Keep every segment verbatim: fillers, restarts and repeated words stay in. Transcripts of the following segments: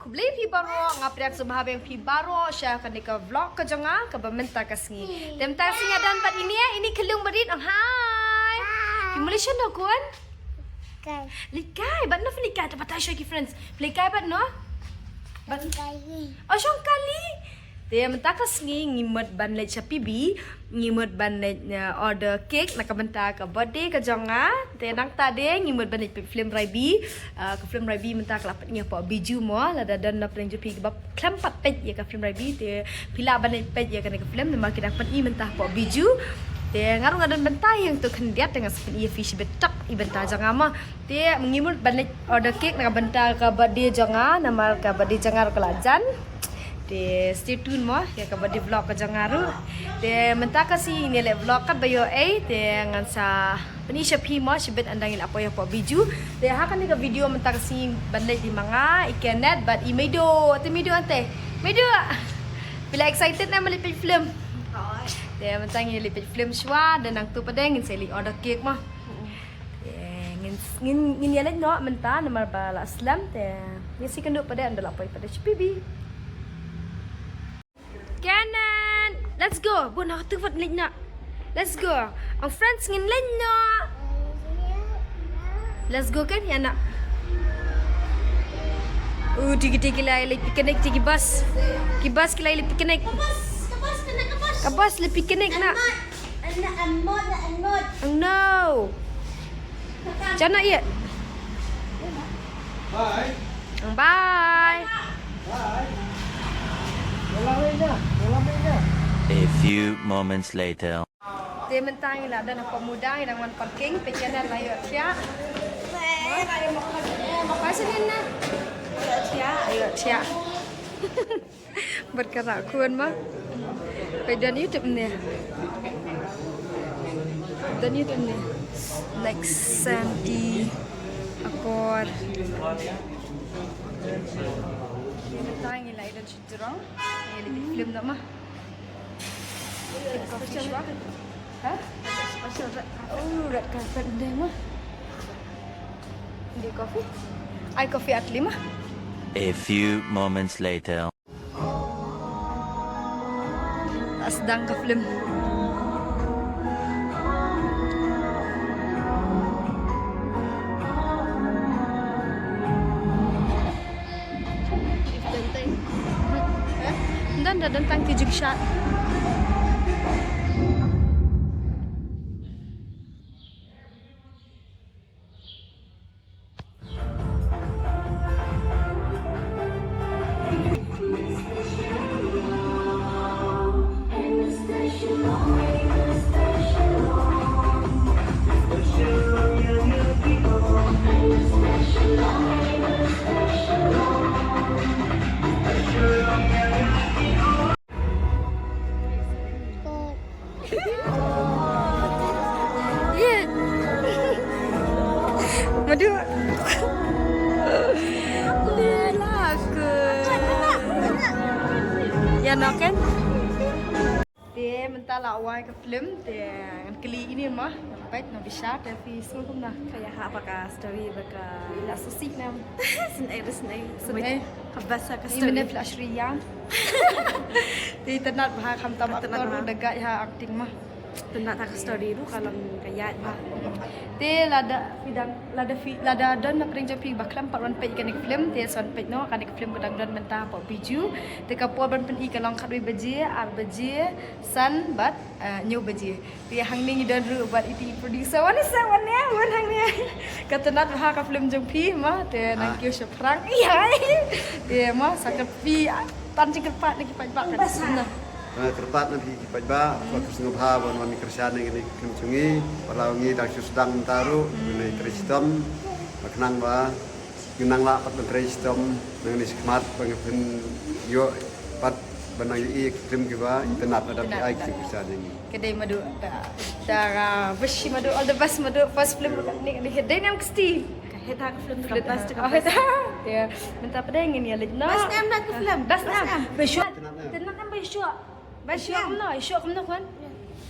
Khublei phi baroh, nga pdiang sngewbha biang phi baroh sha kane ka vlog ka jong nga kaba mynta ka sngi. Te mynta ka sngi nga don bad ine, ine ka khyllung barit, ong hi. Phi Malaysian no khun? Kai. Leit kai, bad no phi leit kai, te batai sha ki friends. Phi leit kai bad no? Bad kai. Oh, shong kali. Te mynta ka sngi ngi mut ban leit sha P B, ngi mut ban leit, uh, order cake na ka bynta ka birthday ka jong nga. Te nangta de ngi mut ban leit peit film Raibi. Uh, ka film Raibi mynta ka la peit ngi hapoh Bijou mo, lada don na pdeng jong phi kiba khlem pat peit ïa ka film Raibi te phi lah ban leit peit ïa kane ka film namar ki dang peit ïa mynta hapoh Bijou. Te nga ruh nga don bynta ïa to khyndiat te nga sa peit ïa phi shibit tak ïa bynta jong nga mo. Te ngi mut ban leit order cake na ka bynta ka birthday jong nga namar ka birthday jong nga ruh ka la jan. Te stay tuned mo ïa ka birthday vlog ka jong nga ruh. Te mynta ka sngi ngi leh vlog katba ïoh ei te ngan sa pyni sha phi mo shibit ynda ngi la poi hapoh Bijou. Te ha kane ka video mynta ka sngi ban leit dei ma nga, i Kenneth bad i Meido. Te Meido ante. Meido. Phi la excited ne ban leit peit film? Te mynta ngi leit peit film shuwa, te nangta pat de ngin sa leit order cake mo. Te ngin, ngin, ngin ïa leit noh mynta namar ba la slem te. Ngin sa ïakynduh pat de ynda la poi pat de sha P B. Kenneth, let's go. Bun, ha katu pat leit noh. Let's go. Ang friends ngin leit noh. Let's go kan ïa noh. Uh, tiki tiki la leit picnic, tiki bus. Ki bus ki la leit picnic. Ka bus, ka bus, ka bus. Ka bus leit picnic noh. Ang no. Jana iya. Bye. Bye. Bye. Dalam aja, dalam aja. A few moments later. Te mynta ngi la don hapoh Muda, ngi dang wan parking, peit ïa na la ïoh thiah. Bye. Bye sini na. Ïoh thiah, ïoh thiah. Bad ka rah khun ma. Peit don YouTube ne. Don YouTube ne. Next Santi Akor. Ngi la don shu jrong. Ngi la film da ma. Coffee shop. Ha? Oh, red carpet de ma. Di coffee. Ai coffee at lima. A few moments later. Sdang ka film. Dan da dan tang ki jig shot. Madu. Ïa noh kan. Te mynta la wai ka film te ngan kylli ine ma, ngan peit na bisha te phi sngew kumno. Ka ïa ha ba ka story ba ka la susi nam. Sngewbha sngewbha. Sngewbha. Ka basa ka story. Ine phi la shri ïa. Te itynnad bha khamtam actor ruh da gai ha acting ma. Itynnad ha ka story ruh ka long ka ïaid bha. Te lada phi dang, lada phi, lada don na pdeng jong phi ba khlem pat wan peit kane ka film te sa wan peit noh, kane ka film ka dang don mynta hapoh Bijou. Te ka por ban pyni ka long khatwei baje, ar baje, san bad, eh, hynñiew baje. Te hangne ngi don ruh bad iti i producer. Wan sa wan ne, wan hangne. Ka itynnad bha ka film jong phi ma te nang kiew shaphrang. Ïa. Te ma sa ka phi, ah, tan jingkyrpad na ki paidbah ka dei na. Eh, kyrpad na phi ki paidbah, ba phi sngewbha ban wan kyrshan ïa kine ki film jong ngi, ba la ngi dang shu sdang mynta ruh, ngi trei shitom, ba khnang ba ngin nang lah pat ban trei shitom, nangne shakhmat ba ngin pynïoh pat ban nang ïohi ïa ki film kiba itynnad lada phi ai ki jingkyrshan ïa ngi. Ka dei Madu, ta, ta, ah, wish Madu all the best Madu, first film ka dei, ka dei, ka dei nam ksti. Ka hit ha ka film ka best ka best. Ïa, mynta pat de ngin ïa leit noh. Best nam da ka film. Best nam. Best nam. Itynnad nam ba ïa shuh. Ba ïa shuh kumno, ïa shuh kumno khun?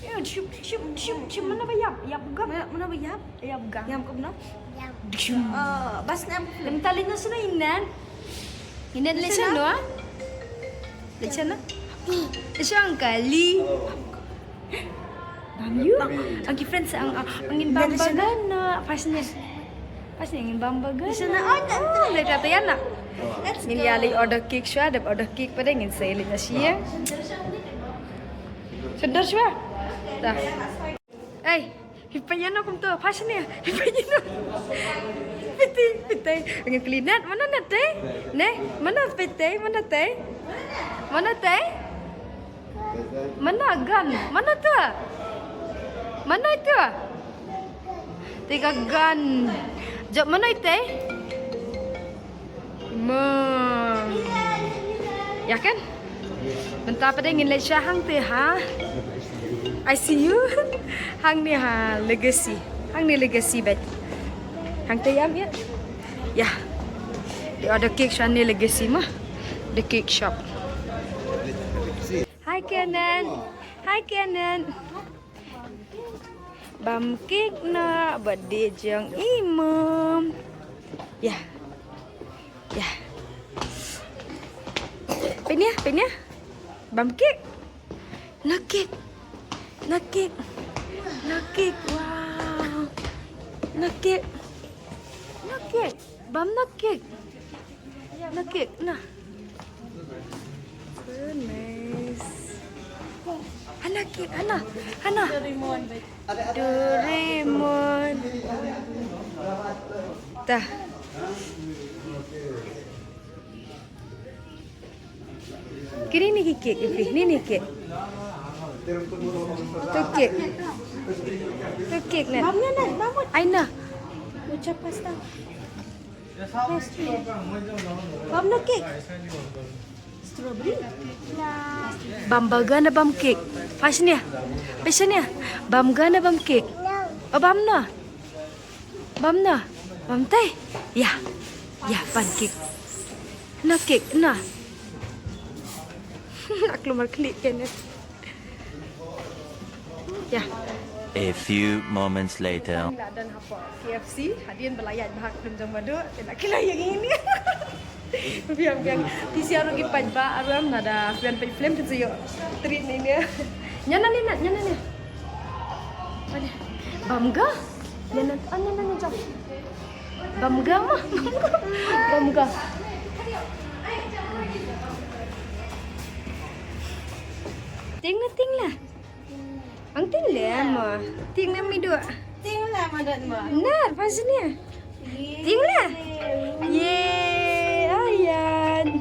Ïa, shuh, shuh, shuh, shuh, mano ba ïap, ïap gam. Mano, mano ba ïap? Ïap gam. Ïap kumno? Ïap. Shuh. Eh, ba snem ka film. Mynta leit noh shuh na inan. Ine le chano? Le chano? Isang kali. Bam yu. Ang ki friends ang ang in bam bagana. Pas ni. Pas ni ngin bam bagana. Isang na. Oh, le kata ya na. Ngin ya le order cake shwa, dep order cake pada ngin sa le na siya. Sendar shwa. Dah. Ei, hi panyano kumto, pas ni, hi panyano. Piti, piti. Ngin klinat, mana na te? Ne, mana piti, mana te? Mana te? Mana gan? Mana tu? Mana itu? Tiga gan. Jok mana itu? Ma. Ya kan? Mynta pat ngin leit sha hangte ha. I C U. Hangne ha Legacy. Hangne Legacy bad. Hangte yam ya. Ya. Di order cake sha ne Legacy ma. The cake shop. Hi Kenan. Hi Kenan. Bam cake na birthday jong i mom. Ya. Ya. Penia, penia. Bam cake. Na cake. Na cake. Na cake. Wow. Na cake. Na cake. Bam na cake. Na cake na. So nice. Hana cake, hana, hana. Doraemon. Tah. Kini ni cake, ni ni cake. Tu cake. Tu cake na. Bam na na, bam. Ai na. Ucap pasta. Bam na cake. Strawberry. Bam bagana bam cake. Pasnya. Pasnya. Bam gana bam cake. Oh, bam na. Bam na. Bam tai. Ya. Ya, bam cake. Na cake na. Ak lumar klik kene. Ya. A few moments later. Ngi la don hapoh K F C, hadien ba la ïaid bha ka film jong Madu, te la ki la ïeng ïa ngi. Biang biang. Phi sha ruh ki paidbah aram, lada phi wan peit film phin sa ïoh treat ne ne. Nyan na ne, nyan na ne. Bam ga? Nyan na, ah, nyan na ne jong. Bam ga ma? Bam ga. Ting na ting la. Ang ting le ma. Ting na mi dua. Ting la ma dat ma. Nar pas ni. Ting la. Ye, ayan.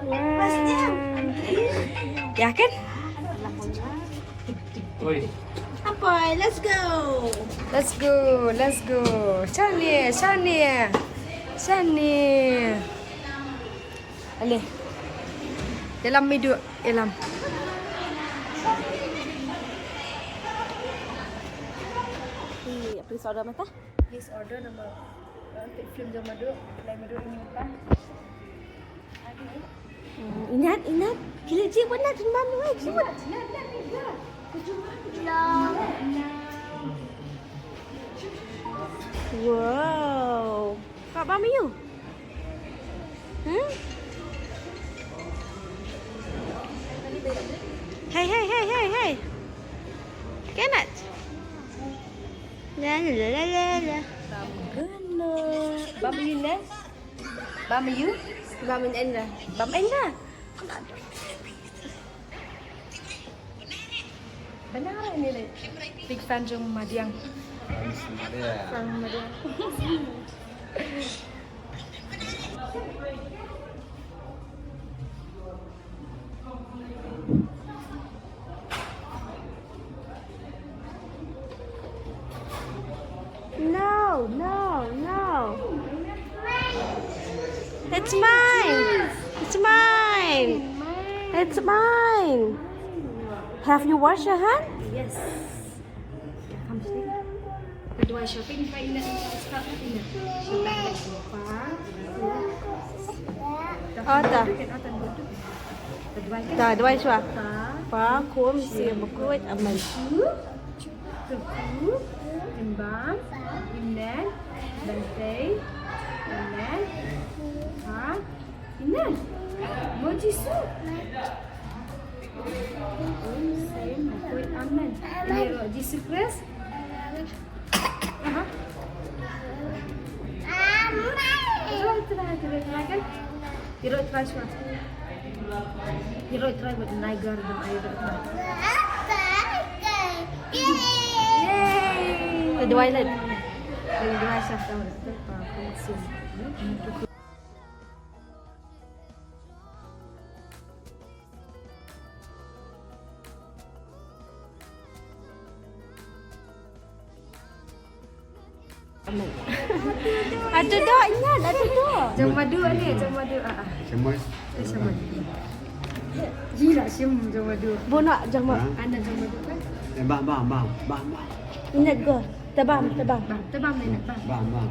Wow. Pas ni. Ya kan? Oi. Apoy, let's go. Let's go, let's go. Shane, shane. Shane. Ale. Ïalam midu, ïalam. Ih, please order mata. Please order nama, uh, film jong Madu, lai Madu ini mata. Hmm, ingat, ingat. Kila cik buat nak jumpa tu, eh, cik buat. Wow. Pak Bamiu. Hmm? Hey, hey, hey, hey, hey. Kenat. La, la, la, la, la. Bam gana. Bam you ne? Bam you? Bam in enda. Bam enda. Benar ini le. Big fan jong Madiang. Fans Madiang. Fan Madiang. No, no, no. It's mine. It's mine. It's mine. Have you washed your hand? Yes. Ka duwai shuwa, pyn, pyn, pyn, pyn, pyn. Oh, ta. Ta duwai shuwa. Pa, kum, sir, bakut, aman. Kuku, timbang, inan, bantei, inan, ha. Jisu. Amen. Ïaroh Jisu Khrist. Aha. Ïaroh Trai, ïaroh Trai kan? Ïaroh Trai shuwa. Ïaroh Trai bad Naigar bad ïaroh Trai. Yay! Te duwai leh. Te duwai sha ta. Atu doh, ingat, atu doh. Jong madu ni, jong madu. Ah, ah. Semoi. Eh, semoi. Ji nak sim jong madu. Bo nak jong madu. Ha? Ana jong madu kan? Eh, bang, bang, bang, bang, bang. Ingat go. Tebam, tebam. Bang, tebam ni, bang. Bang, bang.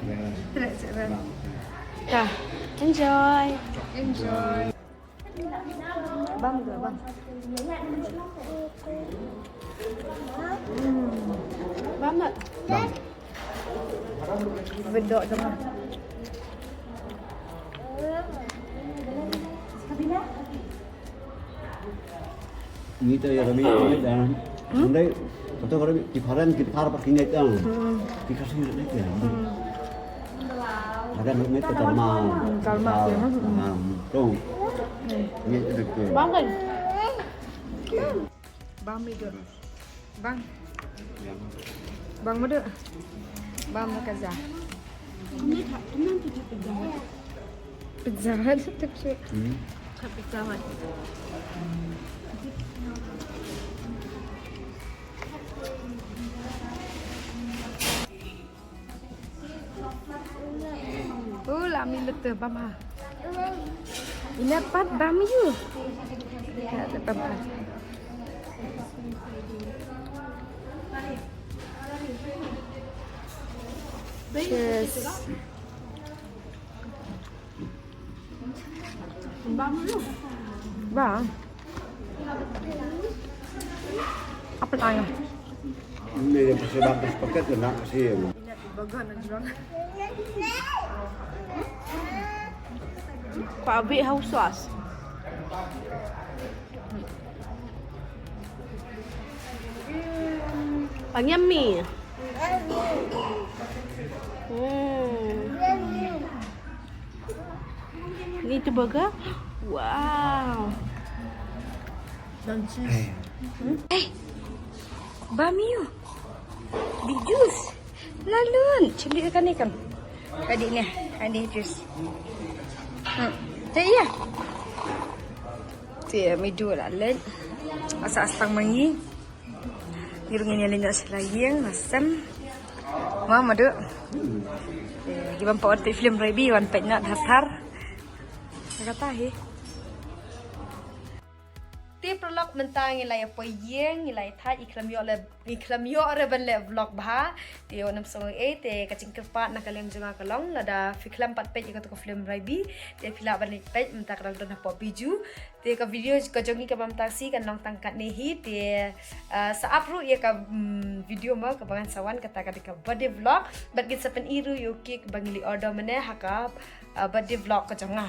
Ya. Terak, terak. Bang. Dah. Enjoy. Enjoy. Bam ke, bam? Hmm. Bam tak? Bam. Bedok tengah. Ngi te ïa kami ngi te. Hmm? Ndai, kata kami ki Phareng ki Phareng pat ki ngi te. Hmm. Ki Khasi ngi te. Hmm. Phareng ngi te Karma. Hmm, Karma, ya. Hmm, tu. Hmm. Ngi te. Bang kan? Bang mi tu. Bang. Bang madu. Bang makaza. Pizza Hut tu sih. Hmm. Pizza Hut. Oh, la mi lete bam ha. Ina pat bam ïu. Ya, bam ha. Cheers. Bang. Apa tanya? Ini dia pasti bagus paket kena kasih. Pak Abi haus was. Ang yummy. Hmm. Ni tu burger. Wow. Dan cheese. Hmm? Eh. Bam ïu. Bi juice. Lalun. Cili ka ni kan. Tadi ni, tadi juice. Hmm. Tadi ya. Ti mi du la len. Asa asang mangi. Ngi ruh ngin ïa leit noh sha la ïing, la sem. Ma, madu. Eh, ki bym pat wan peit film Rabi, wan peit noh thar thar. Kata hi. Te paralok, mynta ngi la ïa poi ïing, ngi la ïa thait, ngi khlem ïoh le, ngi khlem ïoh re ban leh vlog bha. Te ym sngewsih ei, te ka jingkyrpad na ka liang jong nga ka long, lada phi khlem pat peit ïa kata ka film Rabi, te phi lah ban leit peit, mynta ka dang don hapoh Bijou. Te ka video ka jong ngi kaba mynta shi kan long tang katne hi te, ah, sa ap ruh ïa ka, mm, video mo kaba ngan sa wan, kata ka dei ka birthday vlog. Bad ngin sa pyni ruh ïa u cake ba ngi la order mynne ha ka, ah, birthday vlog ka jong nga.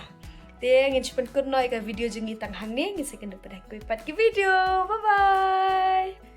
Te ngin sa pynkut noh ïa ka video jong ngi tang hangne, ngin sa ïakynduh pat ha kiwei pat ki video. Bye bye.